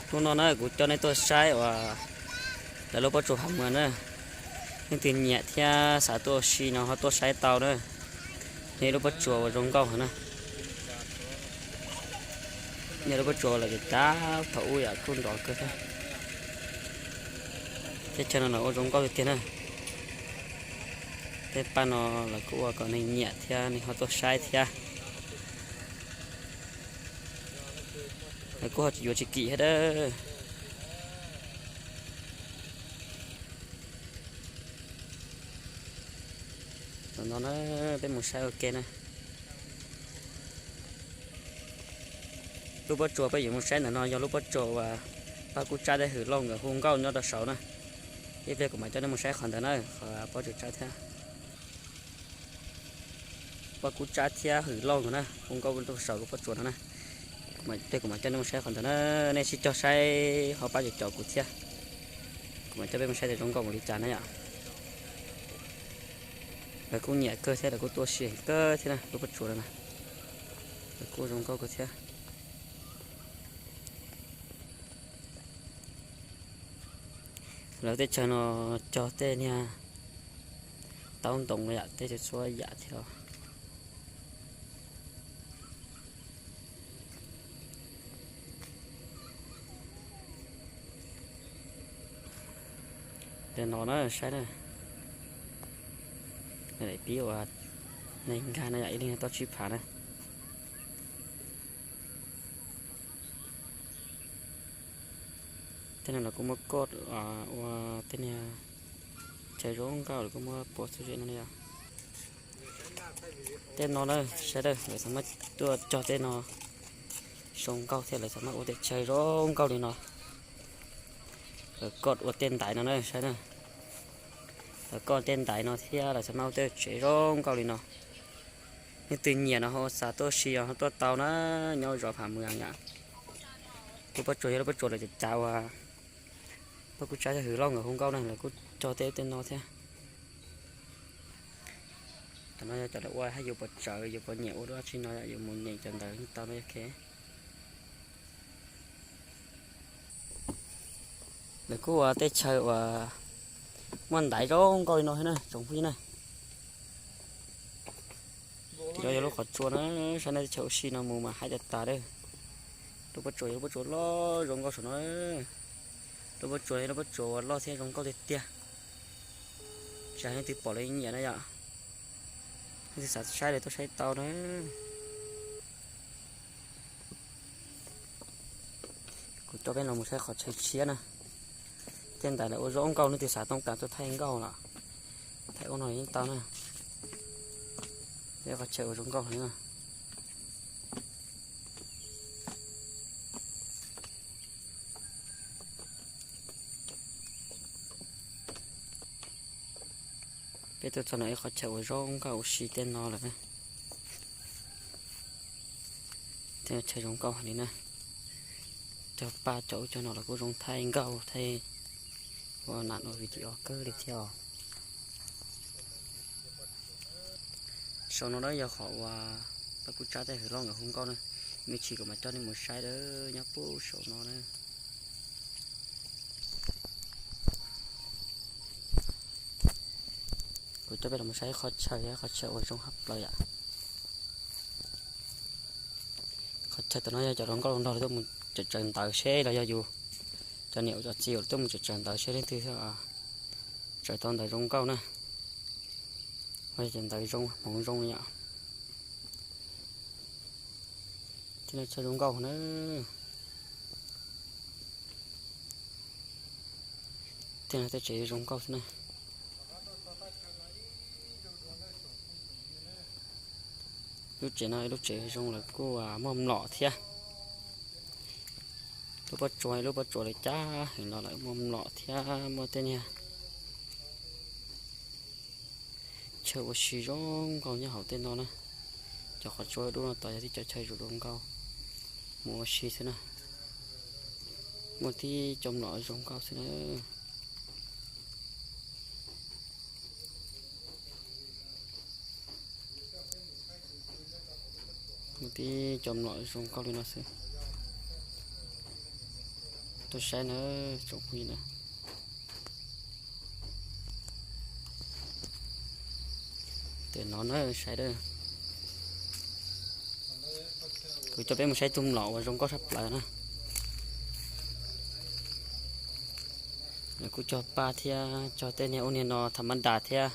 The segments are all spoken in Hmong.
Hnub no na kuv coj nej tuaj saib uas lawv lub pob tsuas Phav Muas na. Leej twg nyiam thiab xav tuaj ua si no ho tuaj saib tau na. Nyob lub pob tsuas uas zoo nkauj heev na. Nyob lub pob tsuas lawv cav thaum ub yam kuj nrov kawg thiab. Teb chaws no lawv ua zoo nkauj tiag tiag na. Tej paj no lawv kuj ua kom neeg nyiam thiab neeg ho tuaj saib thiab. Lawv kuj ho yuav tsis kim thiab dab. Tam no na, peb mus saib ua ke na. Lub pob tsuas peb yuav mus saib ntawm no yog lub pob tsuas uas Paj Kub Tsab thiab Hwm Lauj nkawd hu nkauj nyob rau saud na. Ib pliag kuv mam coj nej mus saib qhov ntawd na, qhov Paj Kub Tsab thiab, Paj Kub Tsab thiab Hwm Lauj nkawd na hu nkauj rau saum lub pob tsuas no na. Ib pliag kuv mam coj nej mus saib qhov ntawd na. Nej sib cog saib ho pab caum caum kuv thiab. Kuv mam coj peb mus saib tias zoo nkauj npaum li cas na yom. Lawv kuj nyiam kawg thiab lawv kuj tuaj ua si kawg thiab na, lub pob tsuas no na. Lawv kuj zoo nkauj kawg thiab. Lawv teb chaws no cog tej niag taub ntoo no yam tej txhua yam thiab os. Tej no na saib na, daim pib uas neeg nkag no yom, ib leeg tau tsib phav na. Tej no los kuj muab koj ua tej niag chaw zoo nkauj los kuj muab pua txhua ze no li os. Tej no na saib na, lawv txawm muab tuaj cog tej no zoo nkauj thiab lawv txawm muab ua tej chaw zoo nkauj li no. Lawv koj ua tej ntaiv no na saib na. Lawv koj tej ntaiv no thiab lawv txawm muab ua tej tsev zoo nkauj li no. Leej twg nyiam no ho xav tuaj ua si ho tuaj tau na, nyob zos Phav Muas yom. Lub pob tsuas yog lub pob tsuas lawv cav cav uas Paj Kub Tsab thiab Hwm Lauj nkawd hu nkauj na, lawv kuj cog tej tej no thiab. Tam no yog cov lawv ua hais yus puas tsawv yus puas nyiam ua dab tsi no yom, yus mus nyeem cov ntawv tau no yog ke. Lawv kuj ua tej chaw uas muaj ntaiv zoo nkauj li no thiab na tsoom phooj ywg na. Tim no yog lub qhov tsua na, saib nej teb chaws ua si no mus mas haib tas tas lawm. Lub pob tsuas yog lub pob tsuas loj zoo nkauj saum no. Lub pob tsuas yog lub pob tsuas uas loj thiab zoo nkauj tiag tiag. Tsam leej twg pom lawv nyiam na yom. Leej twg xav saib lawv tuaj saib tau na. Kuv coj peb los mus saib qhov chaw tshiab na. Tej ntawd lawv ua zoo nkauj, leej twg xav toob kas tuaj thaij nkauj los thaij ua no yeej tau na. Peb qhov chaw ua zoo nkauj heev na. Peb tuaj txog no ib qhov chaw uas zoo nkauj ua si tej no lawm na. Tej chaw zoo nkauj heev li na. Cog paj cog ub cog no los kuj zoo thaij nkauj thaij ua nam ua video kawg li thiab os. Saum no na yog qhov uas Paj Kub Tsab thiab Hwm Lauj nkawd hu nkauj na. Me ntsis kuv mam coj nej mus saib dawb nyob puag saum no na. Kuv coj peb los mus saib qhov chaw, qhov chaw uas zoo hab plaws yom. Qhov chaw tom no yog cov hluas nkauj hluas nraug lawv tuaj mus tsaws tsaws ntawv seb los yog yus cov niam cov txiv lawv tuaj mus tsaws tsaws ntawv seb leej twg tsaws tau ntawv zoo nkauj na. Ua cov ntawv zoo hmoov zoo yom. Tej no chaw zoo nkauj na. Tej no tej tsev zoo nkauj xwb na. Lub tsev no lub tsev zoo lawm kuj muaj mlom thiab. Lub pob tsuas lub pob tsuas lawv cab heev los lawm muaj mlom thiab muaj tej niag chaw ua si zoo nkauj nyob hauv tej no na. Cov qhov tsua dub no tos yog tib cov chaw zoo zoo nkauj mus ua si xwb na. Muaj tib co mlom zoo nkauj xwb na. Muaj tib co mlom zoo nkauj li no xwb. Saib na, tsoom phooj ywg na, tus no na saib da, kuv coj peb mus saib tus mlom uas zoo nkauj tshaj plaws na. Lawv kuj cog paj thiab cog tej niag ub niag no tham ma das thiab,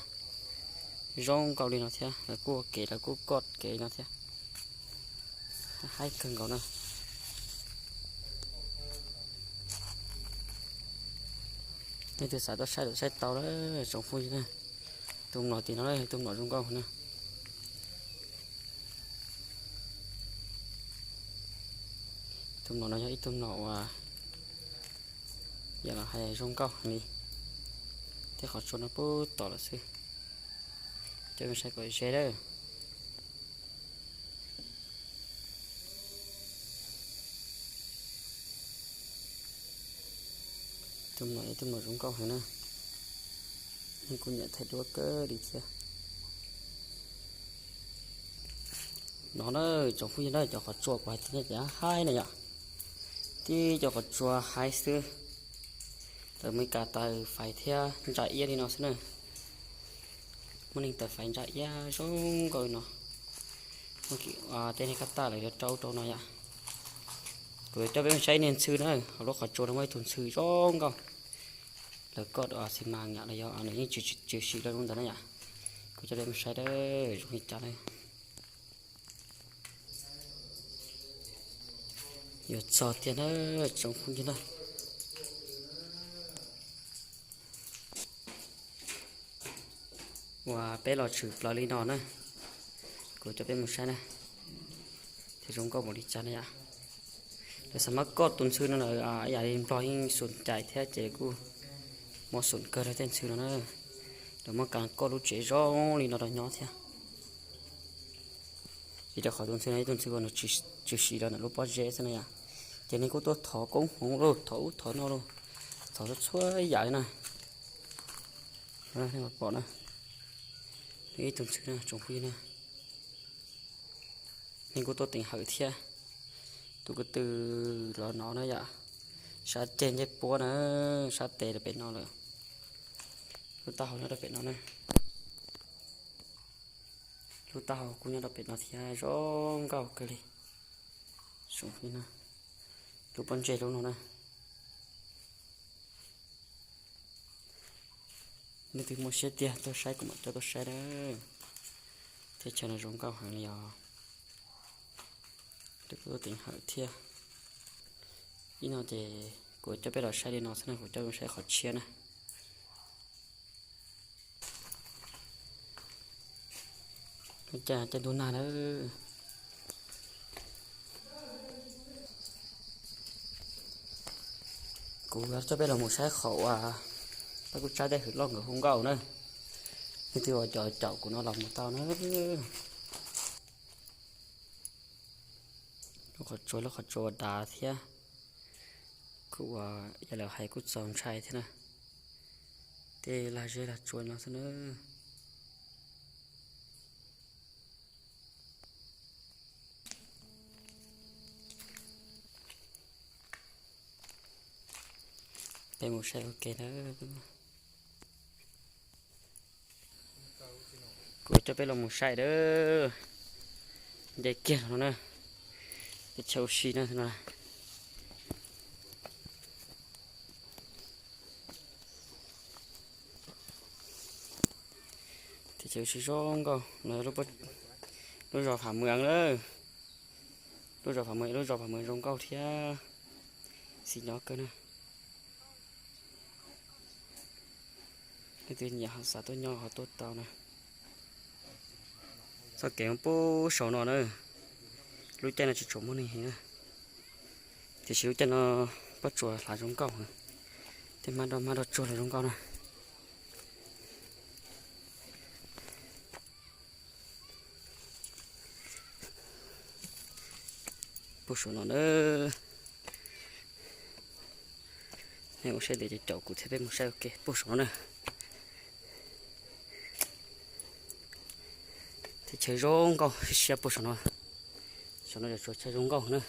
zoo nkauj li no thiab, lawv kuj ua kev, lawv kuj koj kev li no thiab, haib kawg nkaus na. Nej twg xav tuaj saib lawm saib tau lawm tsoom phooj ywg na. Tus mlom tim no yog tus mlom zoo nkauj na. Tus mlom no yog ib tug mlom uas yam los hais zoo nkauj heev li, thiab qhov tsua no puag tom lawm xwb. Coj nej saib kom ze lawm. Tus mlom, tus mlom zoo nkauj heev na, yeej kuj nyiam thaij duab kawg li thiab. No na, tsoom phooj ywg na, cov qhov tsua kuv hais tias haib na yom, tib cov qhov tsua haib xwb. Tawm Meskas tawm fais thiab ntsa iab li no xwb na. Muaj neeg tawm fais ntsa iab zoo nkauj li no. Tej neeg kaj tag lawv yuav rau rau no yom. Kuv coj peb mus saib niag ntxhw na, hauv lub qhov tsua no muaj ib tug ntxhw zoo nkauj. Lawv koj xi mas nyam los yog nws yeej tshwm sim rau lub ntawd na yom. Kuv coj peb mus saib dawb zoo li cas na. Yuav txog tiag na, tsoom phooj ywg na. Uas peb los tshwm plaws li no na, kuv coj peb mus saib na, thiab zoo nkauj npaum li cas na yom. Lawv xav mas koj tus ntxhw no lawm ib yam li Nplog yeej xum cais thiab ces kuj muab xum kawg rau tej ntxhw no na. Lawv muab kas koj lub tsev zoo li no rau nyob thiab. Vim rau qhov tus ntxhw no ib tug ntxhw uas nws tshwm sim rau ntawm lub pob zeb xwb na yom. Ces neeg kuj tuaj thov koob hmoov lauj, thov ub thov no lauj, thov txhua txhua yam li na. Nej pom na, ib tug ntxhw na tsoom phooj ywg na. Neeg kuj tuaj teev hawm thiab. Tus ko tw los no na yom, sab ceg ncej puab na, sab tes rau pem no lawm. Lub taub hau nyob rau pem no na. Lub taub hau kuj nyob rau pem no thiab, zoo nkauj kawg li. Lub pob ntseg lub no na. Nej twg muaj siab tiag tuaj saib kuv mam coj tuaj saib na. Teb chaws no zoo nkauj heev li os. Kuj teev hawm thiab. Ib no ces kuv coj peb los saib li no xwb na, kuv coj peb saib qhov tshiab na. Cas caij ntuj nag na. Kuv coj peb los mus saib qhov uas peb kuj tsab tej hwm loj nkawd hu nkauj na. Nej twg uas caum caum kuv no los mus tau na. Lub qhov tsua, lub qhov tsua dav thiab. Kuj uas yog lawv hais kuj txaus ntshai thiab na. Tej lag zeb lag tsua no xwb na. Peb mus saib ua ke na. Kuv coj peb los mus saib dawb. Nce kiag no na. Teb chaws ua si na no. Teb chaws ua si zoo nkauj no. Lub zos Pham Mws na. Lub zos Pham Mws, lub zos Pham Mws zoo nkauj thiab. Xis nyob kawg na. Leej twg nyiam ho xav tuaj nyob ho tuaj tau na. Txoj kev puag saum no na. Lub caij no tsis tshua muaj neeg heev na. Tiam sis lub caij no pob tsuas hlav zoo nkauj, tej hmab roj, hmab roj tsuag los zoo nkauj na. Puag saum no na. Nej mus saib tias caum kuv thiab peb mus saib ua ke puag saum no na. Teb chaws zoo nkauj siab puag saum no. Saum no yog tsuas chaw zoo nkauj na.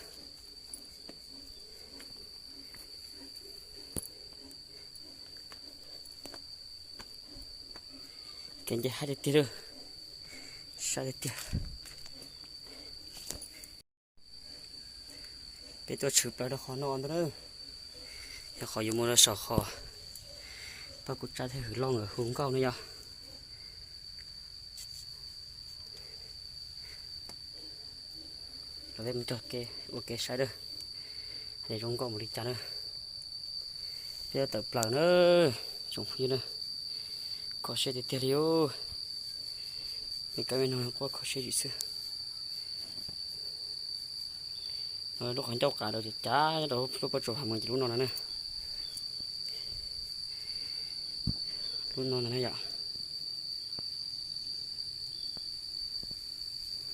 Ces nce haib tiag tiag lawm, sab tiag tiag. Peb tuaj tshwm plaws rau qhov no ntag na, yog qhov yuav mus rau saum qhov Paj Kuj Tsab thiab Hwm Lauj nkawd hu nkauj no yom. Los peb mus cog ke ua ke saib na, hais tias zoo nkauj mus li cas na. Peb tawm plaws na, tsoom phooj ywg na, kho siab tiag tiag li os. Me kab me noog quaj kho siab zim xwb. No lub qhov ncauj qav rau cav cav rau lub pob tsuas hav mus ces lub no na, lub no na yom.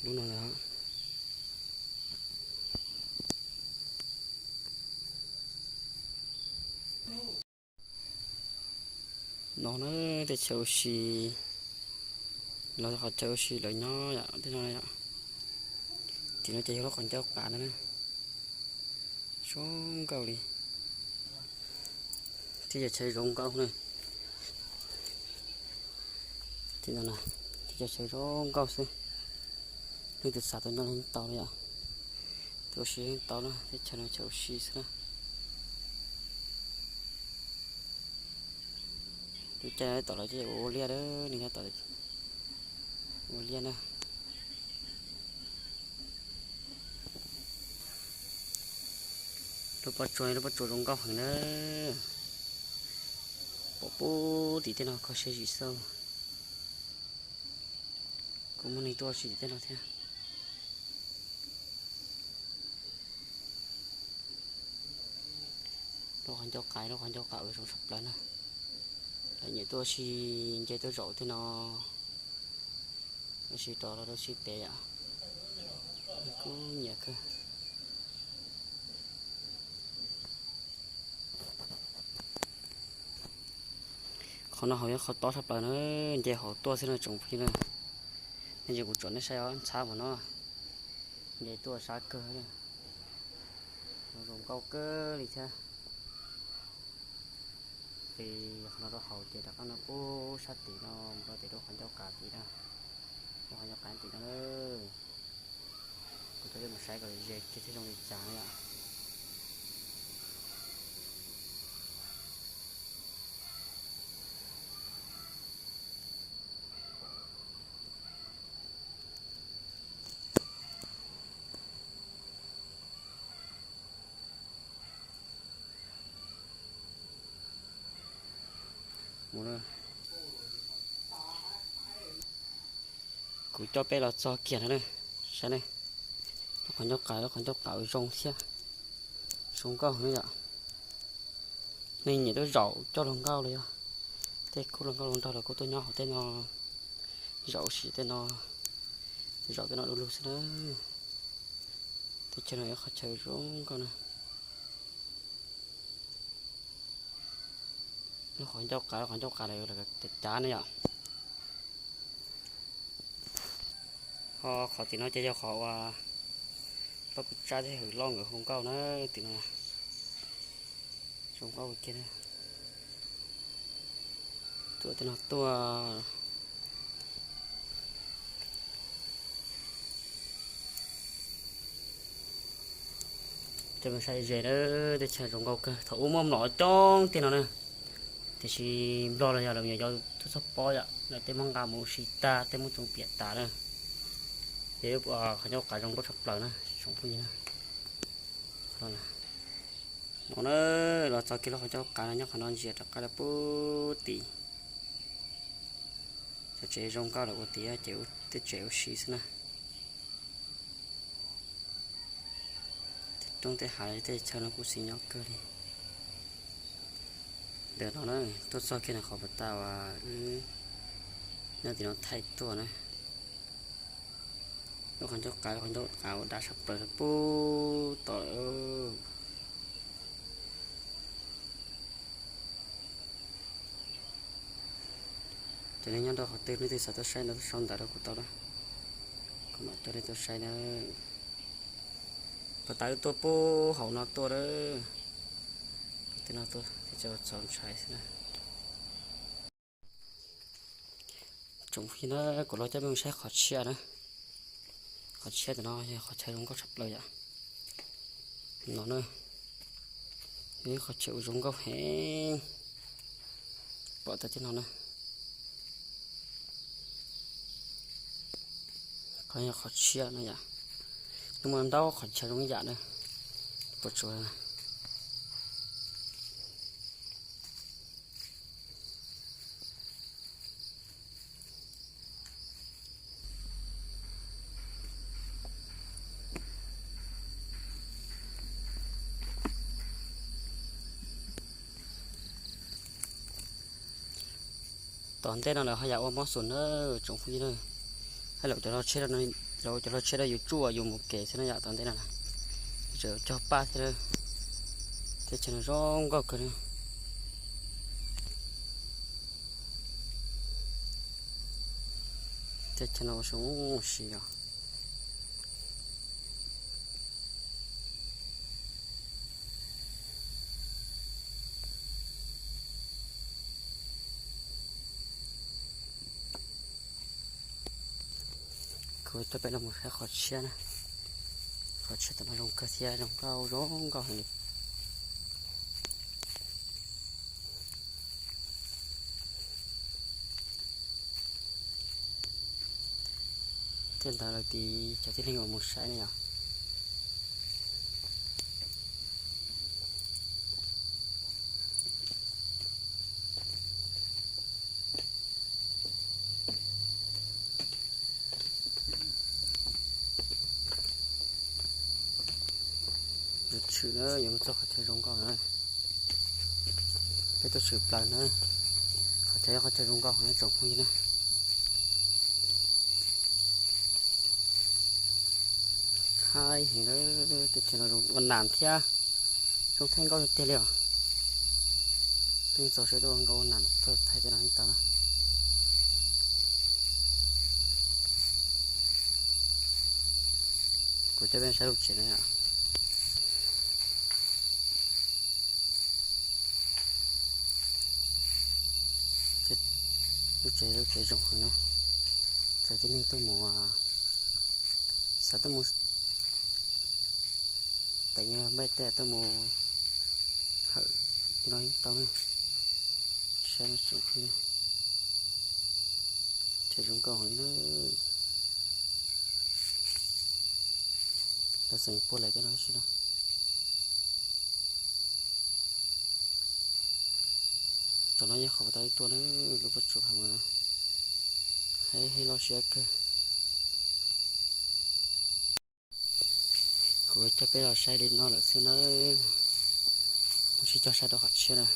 Lub no ntag. No na, teb chaws ua si, los qhov chaw ua si lawv nyob yom, tej no yom. Tim no ces yog lub qhov ncauj qav ntag na. Zoo nkauj li. Teb chaws zoo nkauj na. Tim no na, teb chaws zoo nkauj xwb. Leej twg xav tuaj nyob los yeej tau li yom. Tuaj ua si yeej tau na, teb chaws no chaw ua si xwb na. Lub caij tom lawv coj ua liaj, nws nyob tom ua liaj na. Lub pob tsuas, lub pob tsuas zoo nkauj heev na. Pom pub tim tej no kho siab zim xwb. Kuj muaj neeg tuaj ua si tim tej no thiab. Lub qhov ncauj qav, lub qhov ncauj qav uas zoo tshaj plaws na. Lawv nyiam tuaj ua si, nce tuaj zaum tej no, ua si rov los ua si pem yom. Kuj nyiam kawg. Qhov no hauv yog qhov tob tshaj plaws na, nce hauv tuaj xwb no tsoom phooj ywg na. Nej ntsia kuv tsom nej saib os, ntxhab mus no, nce tuaj sab kawg, zoo nkauj kawg li thiab. Ces qhov no rau hauv ces rov qab no pub sab tim no mus rau tim lub qhov ncauj qav tim na, lub qhov ncauj qav tim no na. Kuv tuaj mus saib kom ze kiag thiab zoo li cas na yom. Kuv coj peb los txog kiag no na, saib ne, lub qhov ncauj qav, lub qhov ncauj qav uas zoo thiab, zoo nkauj ne yom. Nej nyiam tuaj zaum coj hluas nkauj los yog tej khub hluas nkauj hluas nraug los kuj tuaj nyob hauv tej no, zaum ua si tej no, zaum tej no du lug xwb na. Teb chaws no yog qhov chaw zoo nkauj na. Lub qhov ncauj qav, lub qhov ncauj qav lawv cav cav ne yom. Ho qhov tim no ces yog qhov uas Paj Kuj Tsab thiab Hwm Lauj nkawd hu nkauj na, tim no zoo nkauj kiag. Tuaj tej no tuaj. Coj peb saib ze na, teb chaws zoo nkauj kawg. Thaum ub muaj mlom coob tiag no na, tiam sis Nplog los yog lawv me nyuam yaus tuaj txog pob yom, lawv tej muab nqa mus ua si tag, tej muab tso piam tas na. Ces qhov ncauj qav zoo nkauj tshaj plaws na tsoom phooj ywg na. No na, los txog kiag lub qhov ncauj qav no nyob qhov no ntsia rov qab rau pub tim. Cov tsev zoo nkauj lawv ua tim ces tej tsev ua si xwb na. Tej roob tej hav tej chaw no kuj xis nyob kawg li. Ntawm no na, tuaj txog kiag no qhov puas tau uas wb nyob tim no thaij tuaj na. Lub qhov ncauj qav, lub qhov ncauj qav uas dav tshaj plaws pub tom lawm. Cov neeg nyob rau qhov twg, leej twg xav tuaj saib no tuaj sau ntawv rau kuv tau na, kuv mam coj nej tuaj saib na. Puag ta wb tuaj pub hauv no tuaj lawm, tej no tuaj txaus ntshai xwb na. Tsoom phooj ywg na, kuv los coj peb mus saib qhov txhia na. Qhov txhia ntawm no yog qhov chaw zoo nkauj tshaj plaws yom. No na, yog ib qhov chaw uas zoo nkauj heev. Pom tau tej no na. Qhov yog qhov txhia no yom. Nws muaj ntau qhov chaw zoo ib yam na. Puas tsuas Tom ntej no lawv ho yam ua mob xus na, tsoom phooj ywg na. Hab lawv cov lo tsheb, lawv cov lo tsheb rau yus tsuj yus mus kev xwb na yom. Tom ntej no tseem cog paj thiab. Teb chaws no zoo nkauj kawg na. Teb chaws no zoo ua si yom. Kuv coj peb los mus saib qhov txhia na. Qhov txhia tam no zoo kawg thiab zoo nkauj zoo nkauj heev li. Thiab ntawd lawv tiv cov tib neeg uas mus saib ne yom. Yuav tshwm na, yuav mus txog qhov chaw zoo nkauj na. Peb tuaj tshwm plaws na. Qhov chaw yog qhov chaw zoo nkauj heev tsoom phooj ywg na. Haib heev lawm, teb chaws no zoo ua nas thiab, zoo thaij nkauj tiag tiag li os. Peb txaus siab tuaj ua nkauj ua nas tuaj thaij tej no tau na. Kuv coj peb saib lub tsev no yom. Lub tsev, lub tsev zoo heev na. Txawm tib neeg tuaj mus, xav tuaj mus teev npaj tej tuaj mus hawm no tau na. Saib no tsoom phooj ywg, tsev zoo nkauj heev na. Lawv tseem puab lawv tej no si no. Tom no yog qhov uas tau ib tuaj na, lub pob tsuas pham mus no. Heev, heev loj siab kawg. Kuv coj peb los saib li no lawm xwb na. Mus sib cog saib rau qhov tshiab na.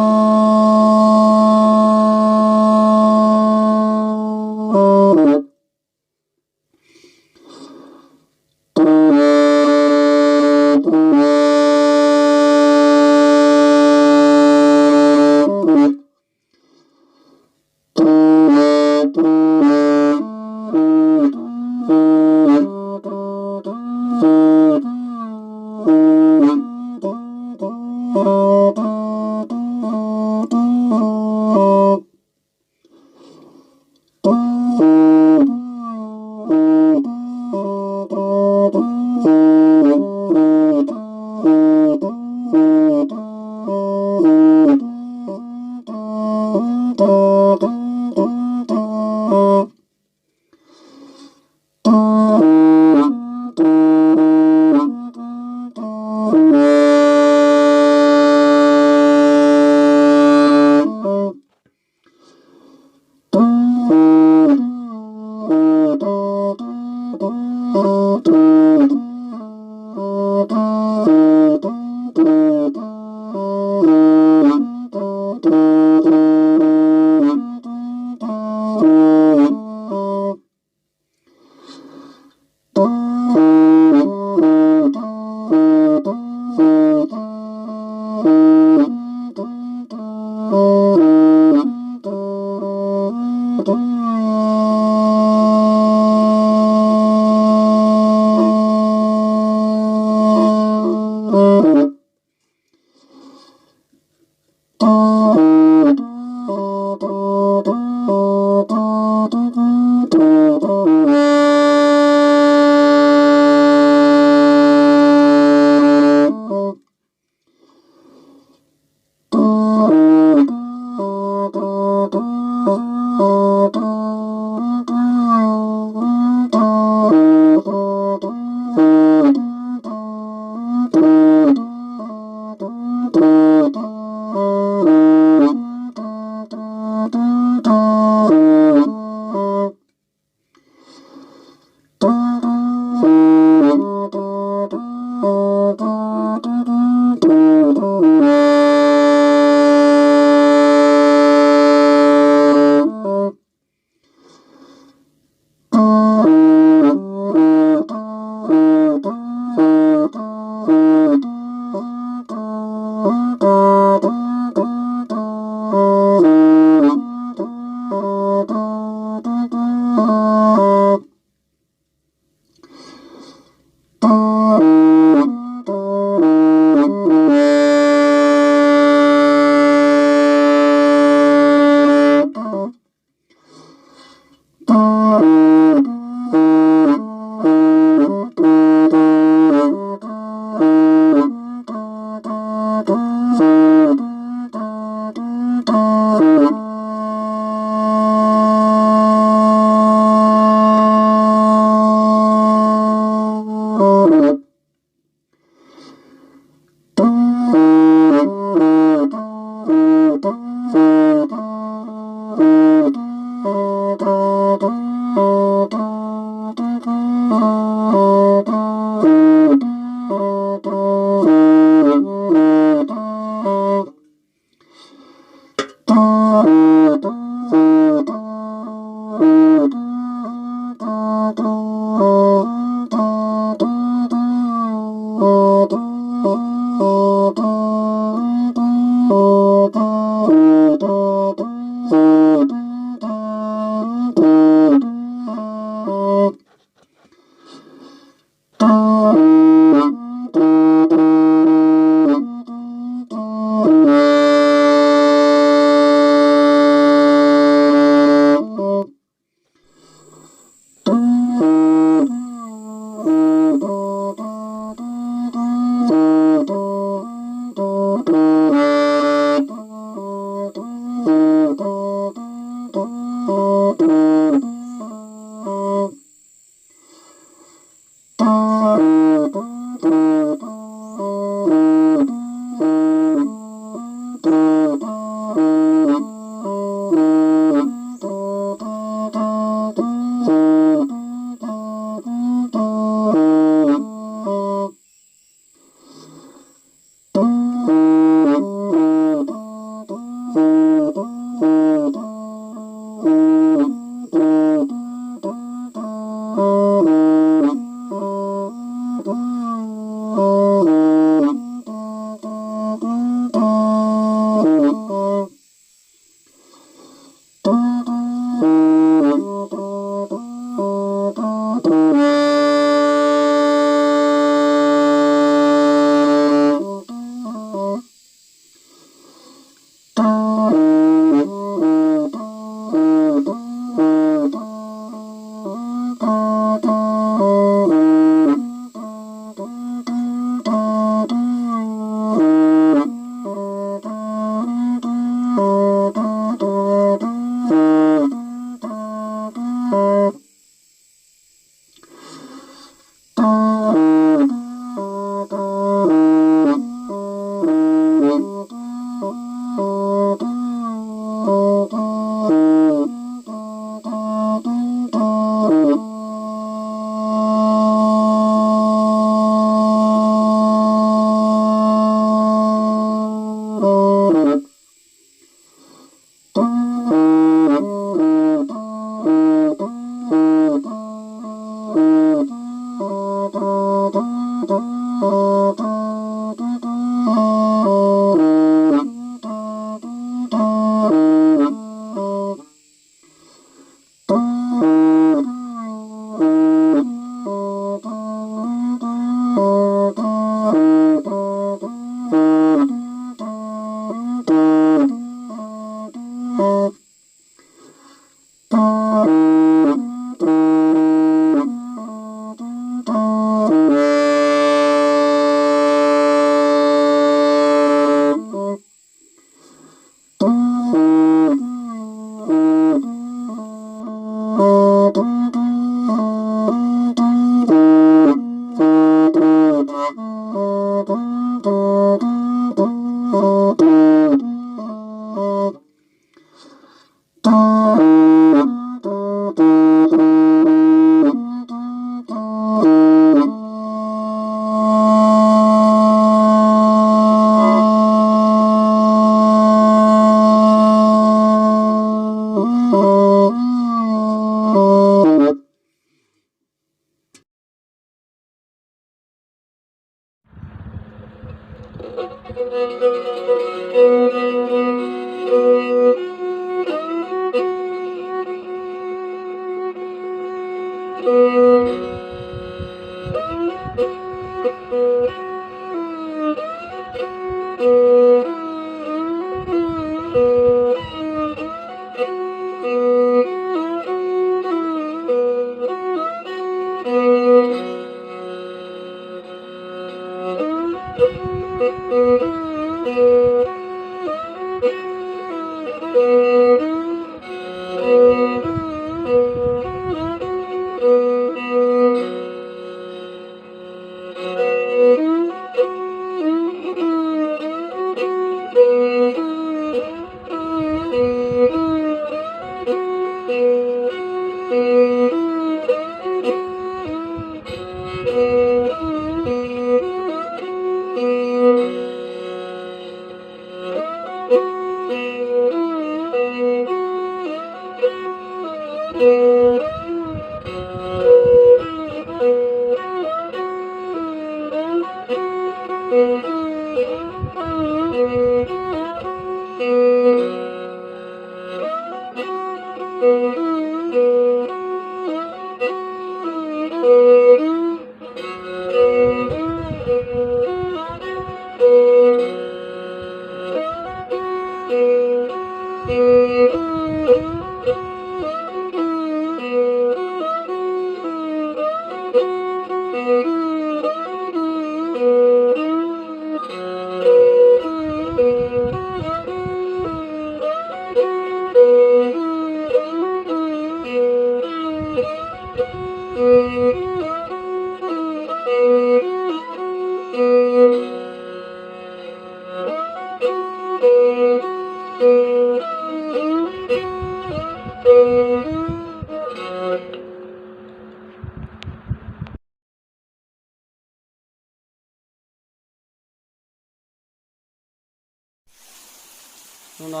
Hnub no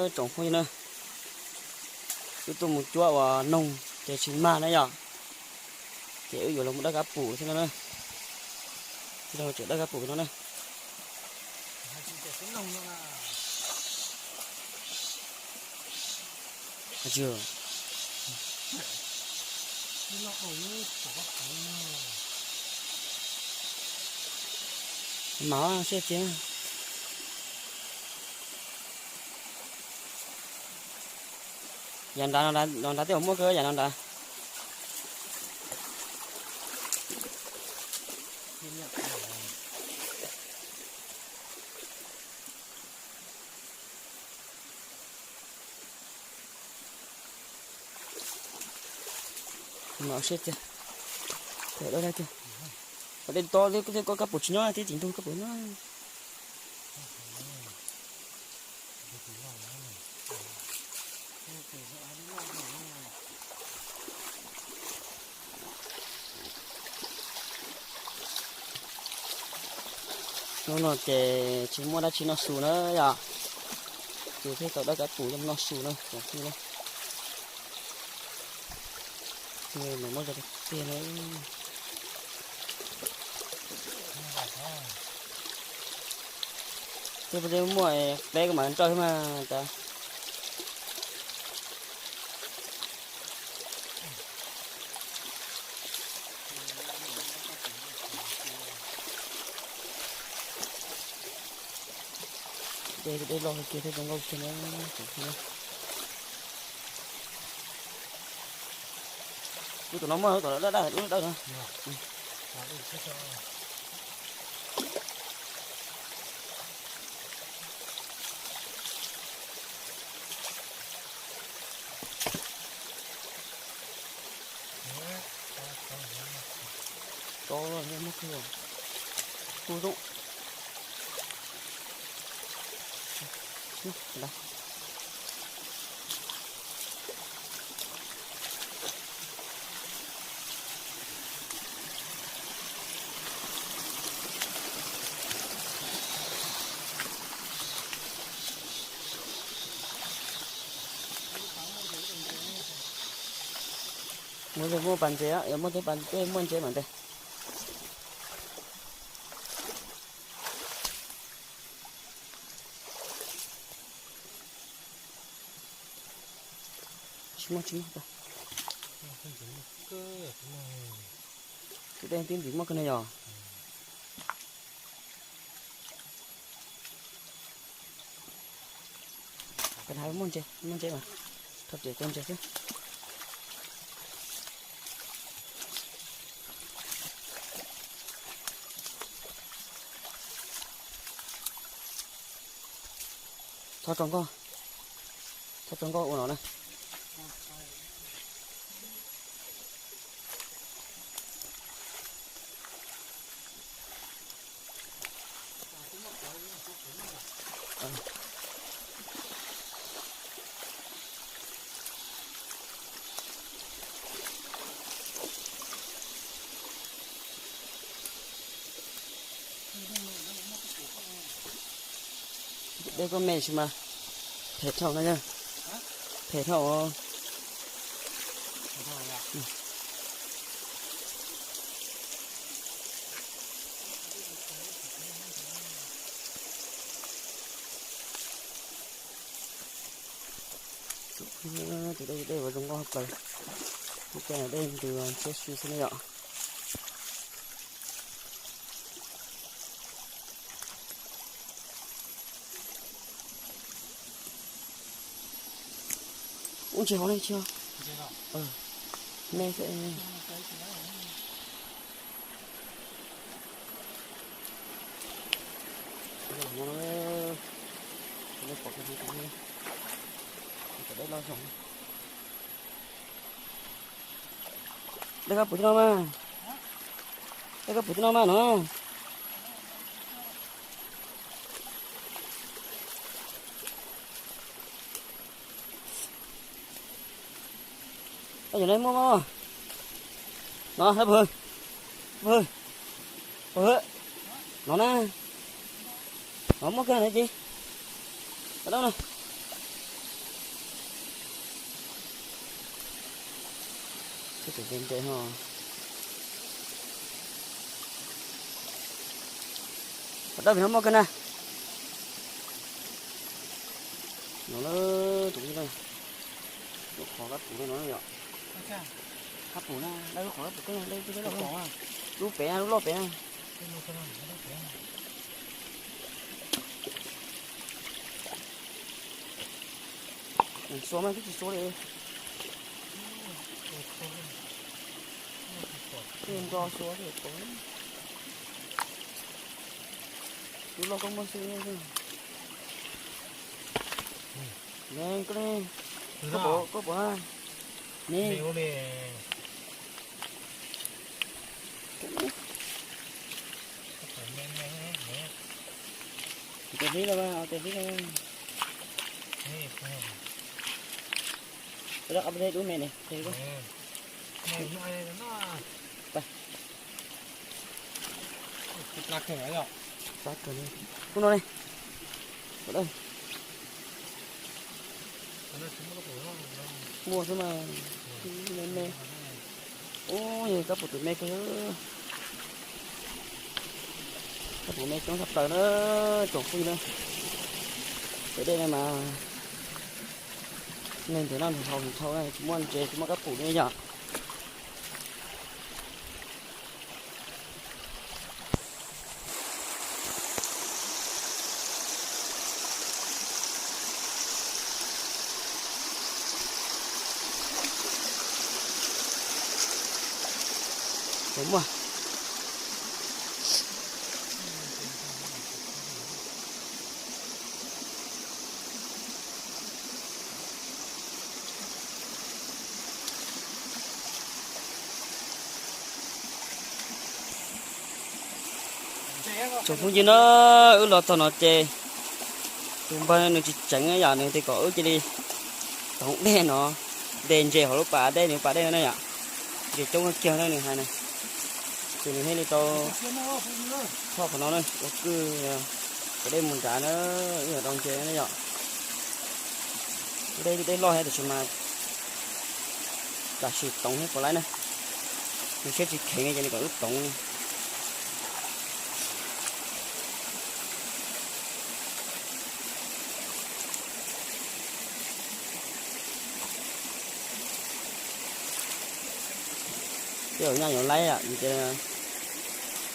tsoom phooj ywg na, wb tuaj mus cuab ua noog ces tsis mag na yom, ces wb yuav los mus dawb kab pum thiab no na. Los tseem dawb kab pum no na. Mas sib txiv. Yam nrad, nrad tej uas muaj kawg yam no nrad. No seb tiag, dawb tiag. Qhov dej to thiab koj kab pum tsis nyob tib tsis ntug kab pum nyob. Hnub no ces tsis muaj dab tsi noj su na yom, ces thiaj tau dawb kab pum coj noj su na tsoom phooj ywg. Mas muab cov tiag na. Tej muaj pleb ko mas nrawj mas tas. Dej, dej loj kiag thiab zoo nkauj kiag na. Lub tom no muaj, lub tom dawb dawb, lub dawb no. Tso muaj kawg, kuj zoo. Muaj, muaj pas ntses, yog muaj tej pas tej muaj ntses mas ntes. Tsis muaj, tsis muaj. Tus dej tib ntsis muaj kawg no yog. Muaj ntses, muaj ntses mas, rho riam rau ntses xwb. Txhob tso nkoj, txhob tso nkoj ua no na. Dej koj me sis mas phem dhau na yog, phem dhau. Tus dej, dej uas zoo nkauj plaws, tus dej ntws ntshiab si xwb ne yom. Ub, ntses hauv ne, ntses hauv. Me xwb. Dej koj pum tib no mas, dej koj pum tib no mas no. Oj, yog no muaj mog. No, pw, pw, pw, no na. No muaj kawg na ces. Pab dawb no. Tes tes tes ho. Pab dawb no muaj kawg na. No na, tus no, lub qhov kab pum no no yom. Kab pum na, lub qhov kab pum, lub pem na, lub loj pem na. Xua mas twb tsis xua li. Nco xua thiaj tau. Lub loj koj muaj xwb. Koj pom, koj pom ne. Tes hlib los, tes hlib los. Dub me ne. Ub no ne. Muaj xwb mas. Me me. Ub, yog kab pum twm me kawg. Kab pum me coob tshaj plaws na, tsoom phooj ywg na. Tej dej no mas neeg ntiav noj ntiav haus nthau na, tsis muaj ntses tsis muaj kab pum ne yom. Tsoom phooj ywg na, wb los txog no ces tus npawg nws tsis tseev yom, nws tias kom wb cia li toov dej no, de ntses hauv lub pas dej, nws pas dej no na yom. Ntses coob kawg kiag na nws hais na. Ces nws thiaj li tau txhob qhov no na, ua kwj kom dej mus nrad na, wb yuav daus ntses na yom. Dej, dej loj thiab tiam sis mas tam sim toov thiab puas laib na. Nws siab tsis kheev ces nws kom wb toov. Tej zaum nyaj yuav laib,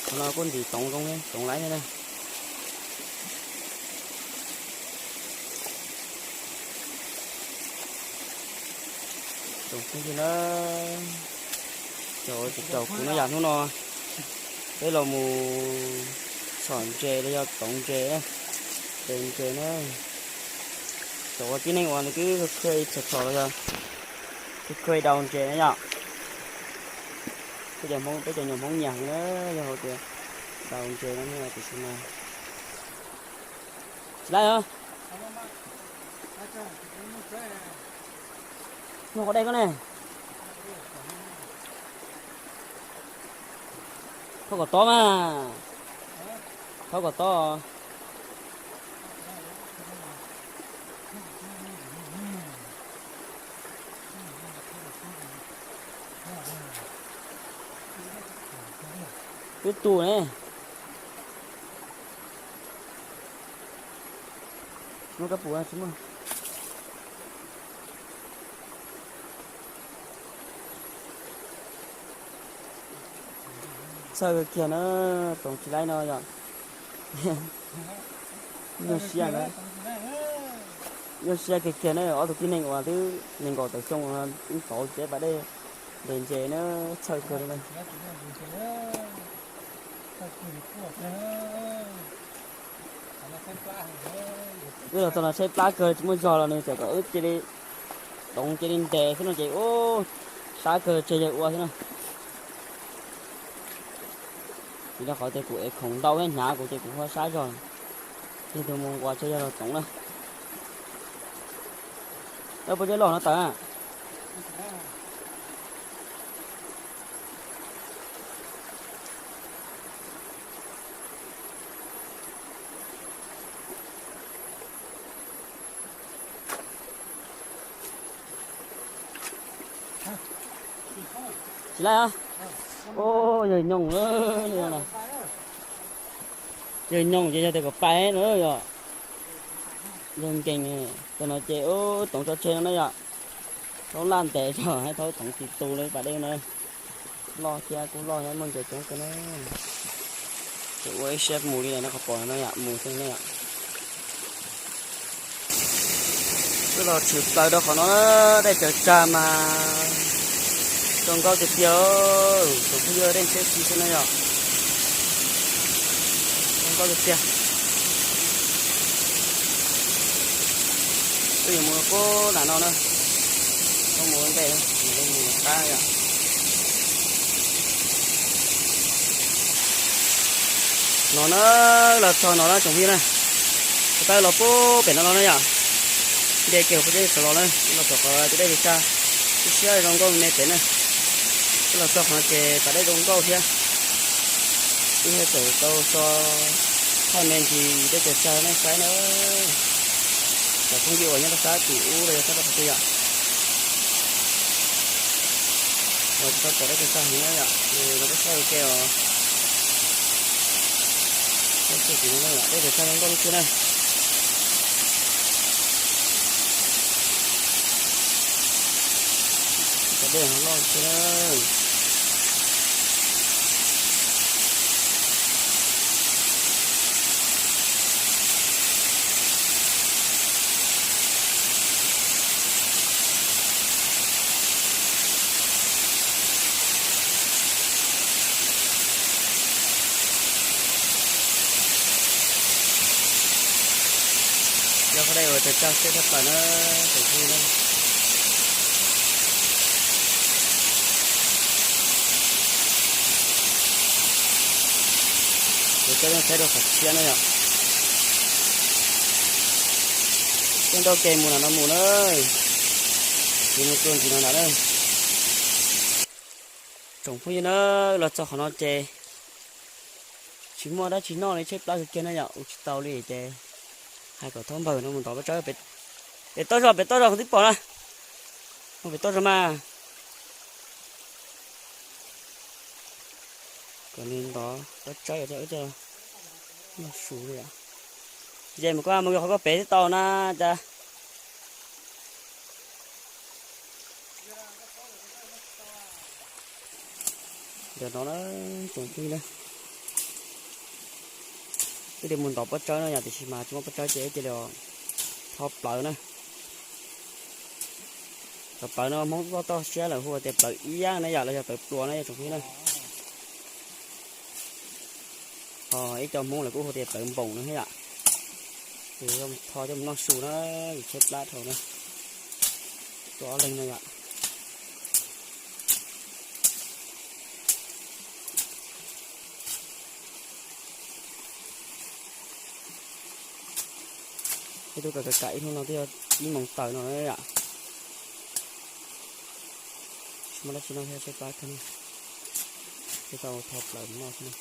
qhov no kuj ntim toov zoo, toov laib thiab na. Tsoom phooj ywg na, cov uas tsis caum kuv no yom, hnub no peb los mus txhom ntses los yog toov ntses, toov ntses na. Cov uas tib neeg uas nws twb khuj khuj txhom txhom los yog khuj khuj daus ntses na yom. Peb cov Hmoob, peb cov nyuam Hmoob nyiam heev na, yog hais tias daus ntses no tiam sis mas tsis laib os. Muaj qhov dej koj ne. Thauj kom tob mas. Thauj kom tob. Twb tu ne. Muaj kab pum tsis muaj? Txhawj kiag na, toov tsis laib no yom. Nyuaj siab na, nyuaj siab kiag kiag na, ob tug tib neeg uas twb nees nkaum tawm xyoo ub tauv tsev pas dej ntes ntses na, txhawj kawg li na. Wb los txog no tshaib plab kawg tsis muaj zog los nws txawm kom wb cia li toov cia li ntes xwb no ces ub, sab kawg tseg yawg ua xwb na. Vim rau qhov tias kuv ev khoom ntau thiab hnyav kuv ces kuv ho sab zog. Yog tus mus nquas tseg yawg los toov na. Lawv puas cov loj no tawm na? Tsis laib os. Yawg nyoos, yawg nyoos ces yog tias kom pais no yom. Yawg nkees, tus no ces ub toov tso tseg no na yom. Thaub laj ntes tso, thaub toov tsis tu li pas dej no. Loj thiab kuj loj thiab muaj ntses coob kawg na. Ces ua ib siab mus li no qhov pom no yom, mus xwb na yom. Wb los tshwm plaws rau qhov no, dej tsaws tsag mas zoo nkauj tiag tiag, tsoom phooj ywg, dej ntshiab si xwb na yom. Zoo nkauj tiag tiag. Wb yuav mus pub nram no na, mus ntej, mus qab yom. No na, los txog no na tsoom phooj ywg na, kuv tab los pub pem no los na yom. Nce kiag pem deb sawv los na, los txog qhov tus dej Tsav Tsag, siab siab zoo nkauj me pem na. Wb los txog qhov no ces pas dej zoo nkauj thiab. Wb thiaj txawm tau so thaj me ntsis dej Tsav Tsag nej saib na. Cov phooj ywg uas nyob rau sab tim ub los yog sab rau qhov twg yom, uas tsis tau pom dej Tsav Tsag heev na yom, ces los peb saib ua ke os. Saib kiag tim no na yom, dej Tsav Tsag zoo nkauj lub xwb na. Cov dej no loj xwb na. Yog qhov dej uas Tsav Tsag siab tshaj plaws na, tsoom phooj ywg na. Kuv coj nej saib rau qhov tshiab na yom. Tej nrauj ke mus nram no mus na, ces mus txuas ntxiv no nram na. Tsoom phooj ywg na, los txog qhov no ces tsis muaj dab tsi noj li, tshaib plab kawg kiag na yom, ua tsis tau li ces hais kom thaub npawg no mus ntov pob tsawb pem toj zog, pem toj zog kuv twb pom na, mus pem toj zog mas. Kom nws ntov pob tsawb coj wb coj noj su li. Ces mus koj mus yog qhov koj pem twb tau na cas. Ntawm no na, tsoom phooj ywg na, wb li mus ntov pob tsawb no yom, tiam sis mas tsis muaj pob tsawb ces wb cia li tho plawv na. Cov plawv no Hmoob toj toj siab lawv hu tias plawv iab na yom, los yog plawv pluas na yom tsoom phooj ywg na. Ho ib co Hmoob lawv kuj hu tias plawv npoos no thiab yom. Ces tho coj mus noj su na, vim tshaib plab dhau na. Tuaj ob leeg no yom. Peb tuaj kam kam ib hnub no twb yog ib moos tawm no yom. Tsis muaj dab tsi noj thiab, tshaib plab kawg na. Peb tau tho plawv mus noj xwb na.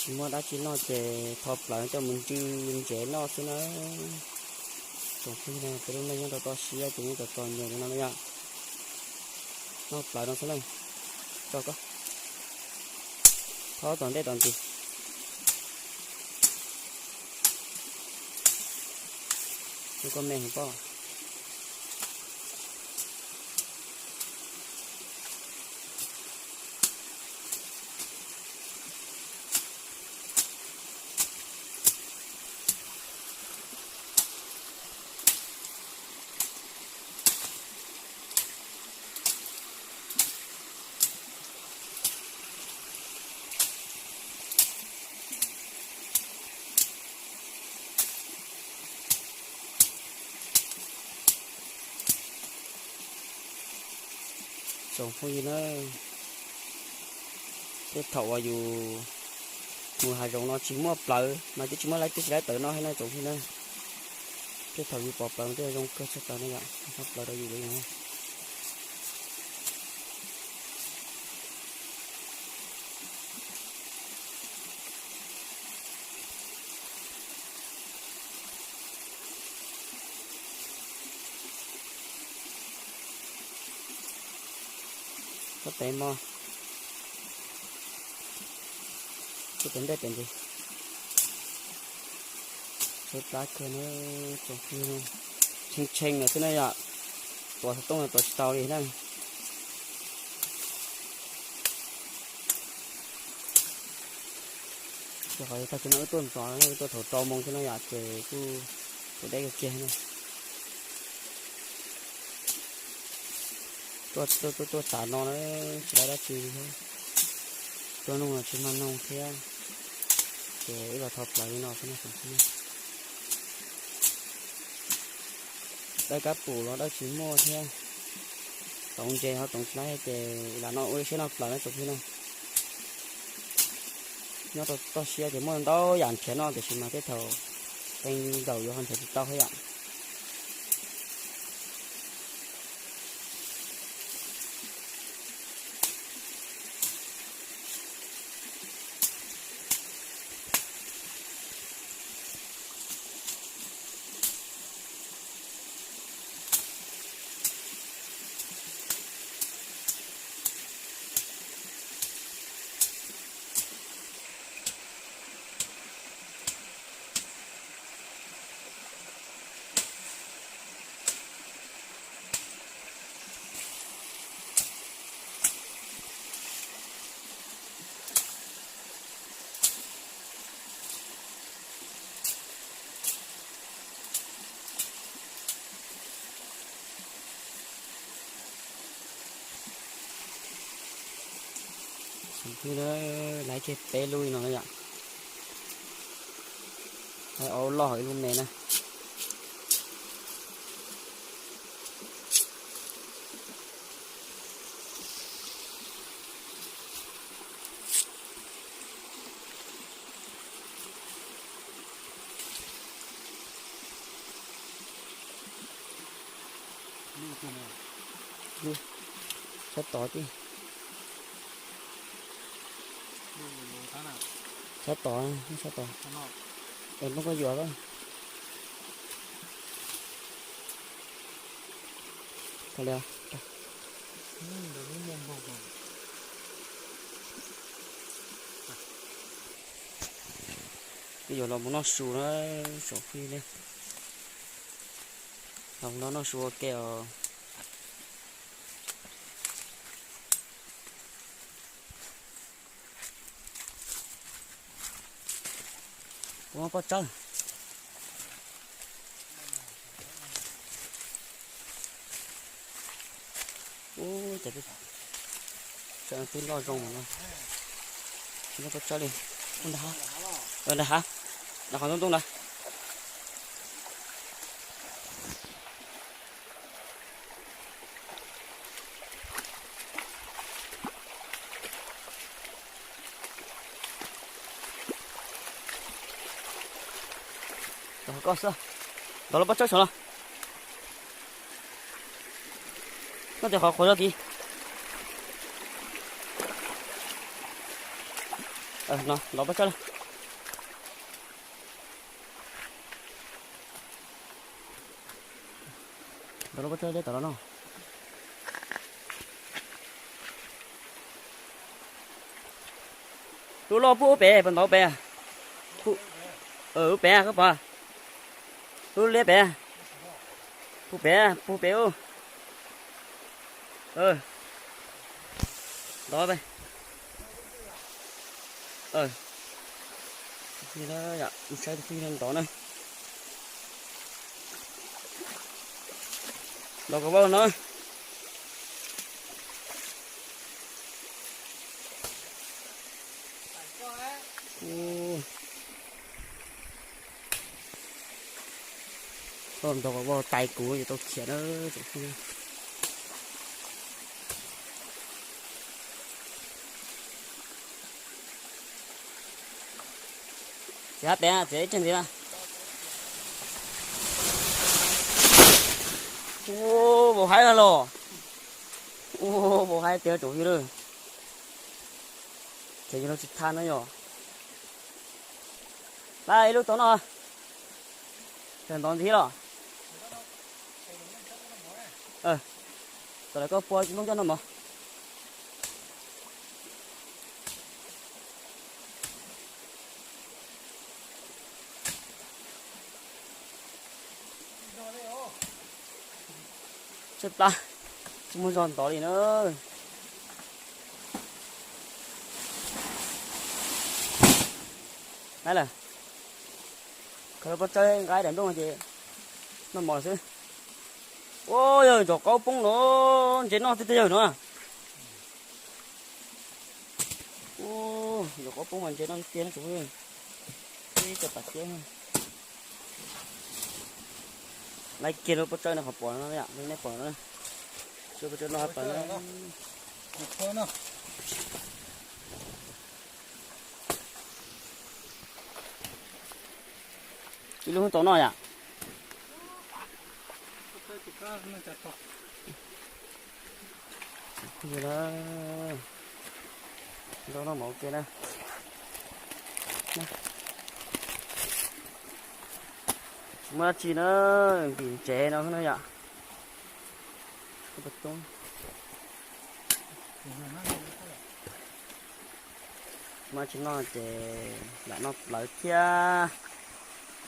Tsis muaj dab tsi noj ces tho plawv coj mus ntsw ntsev noj xwb na. Tsoom phooj ywg, peb lub neej nyob rau toj siab ces nyob rau txom nyem li no na yom. Noj plawv no xwb na. Tso koj tho tom ntej tom ntsis. Koj me heev pob. Tsoom phooj ywg na, tej thaum uas yus mus hav zoov no tsis muaj plawv mas twb tsis muaj laib, twb tsis laib plawv no thiab na tsoom phooj ywg na. Tej thaum yus pom plawv mas twb zoo kawg tshaj plaws na yom, tho plawv rau yus li no. Koj pem mog, koj pem ntej pem ntsis. Plab kawg na, tsoom phooj ywg, tshee tshee lawm xwb na yom. Tuav xov tooj los tuav tsis tau li na. Rau qhov tag kis no wb tuaj ntxov, wb tuaj thaum rau moo thiab no yom, ces kuj tus deb kawg kiag na. Tuaj tuaj tuaj tuaj tas no na, tsis tau dab tsi thiab, tuaj noog los tsis mag noog thiab, ces wb los tho plawv li no xwb na. Dawb kab pum los dawb tsis muaj thiab, toov ntses ho toov tsis laib ces lam no ua ib siab noj plawv na tsoom phooj ywg na. Nyob rau toj siab ces muaj ntau yam nrhiav noj tiam sis mas tej thaum qee zaum yuav ho nrhiav tsis tau thiab yom. Laiv kiag peb lub li no na yom. Laiv ob lub loj hauv ib lub me na. Sab tod tij. Sab tod, sab tod. Lub koj yuav. Tau li. Wb yuav los mus noj su na, tsoom phooj ywg. Los mus noj su ua ke os. Kuv muab pob tsawb. Ub, cas twb loj zoo no. Tsis muab pob tsawb li. Ub, nram hav, nram hav, nram qhov ntoo ntoo ntawd. Los koj xwb, ntov lub pob tsawb saum no. Noj tias qhov qhuav zog tid. No, ntov pob tsawb lawm. Ntov lub pob tsawb deb tom no no. Lub loj puag pem, puag ntawd pem. Lub pem koj pom. Lub liab pem. Puag pem, puag pem ub. Ntov pem. Saib tus phooj ywg ntov na. Ntov kom vau no. Ntov kom vau tais kuv yuav tau khiav na. Txiav pem, txiav ib tsag ntxiv na. Ua, vau haib los. Ua, vau haib tiag tsoom phooj ywg. Ces yus no tsis thaj no yom. Lawm ib lub tau no. Tawg ntov ntxiv los. Tawm lawm koj pua nplooj coj noj mov. Plab, tsis muaj zog ntov li na. Nab lawm, khaws lub pob tsawb nqa daim nplooj ces noj mov xwb. Ua yawg, ntsaum qaub poob no, ntses noj twb tiag yawg no. Ntsaum qaub poob mas ntses noj tiag na tsoom phooj ywg. Ib co pas tiab. Laib kiag lub pob tsawb no qhov pom no yom, nej pom no. Pob tsawb no plaws na. Ib lub tau noj yom. Nrau noj mov ua ke na. Tsis muaj dab tsi na, ntim ntsev no xwb na yom. Tsis muaj dab tsi noj ces lam noj plawv thiab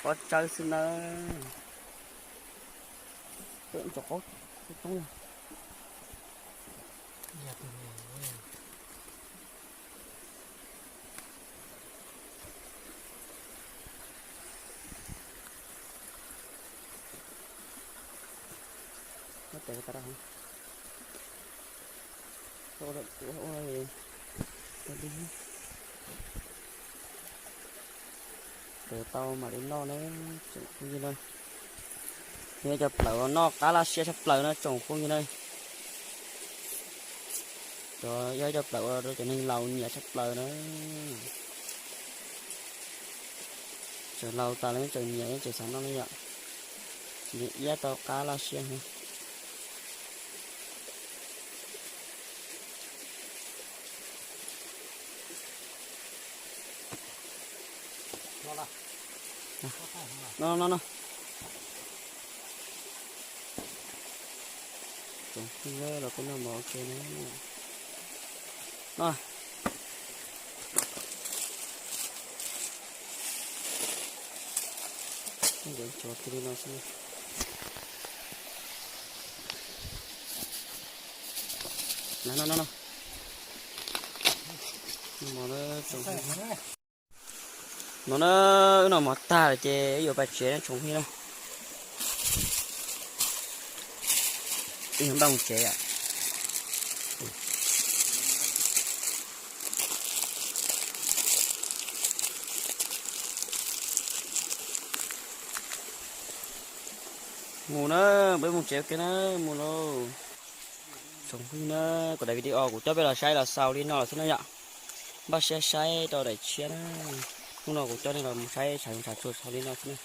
pob tsawb xwb nawb. Peb ntsaum qaub poob. Tes tas, tes tau mam li noj na tsoom phooj ywg na. Yog cov plaws uas noj qab laj siab tshaj plaws na tsoom phooj ywg na. Cov yog cov plaws uas cov neeg laus nyiam tshaj plaws na. Tseem laus tas los yeej tseem nyiam yeej tseem xav noj ne yom. Nws iab tau qab laj siab heev. No no no. Tsoom phooj ywg, los peb noj mov ua ke na. No. Nkawd ntsuav kiag li no xwb. No no no. Noj mov na tsoom phooj ywg. No na, wb noj mov tag lawm ces wb yuav pais tsev na tsoom phooj ywg na. Wb yuav npaj mus tsev yom. Mus na, peb mus tsev ua ke na, mus lauj. Tsoom phooj ywg na, kuv daim video kuv coj peb los saib los xaus li no lawm xwb na yom. Npaj siab saib rau daim tshiab na. Hnub no kuv coj nej los mus saib tshav zoov tshav tsuag xaus li no xwb na.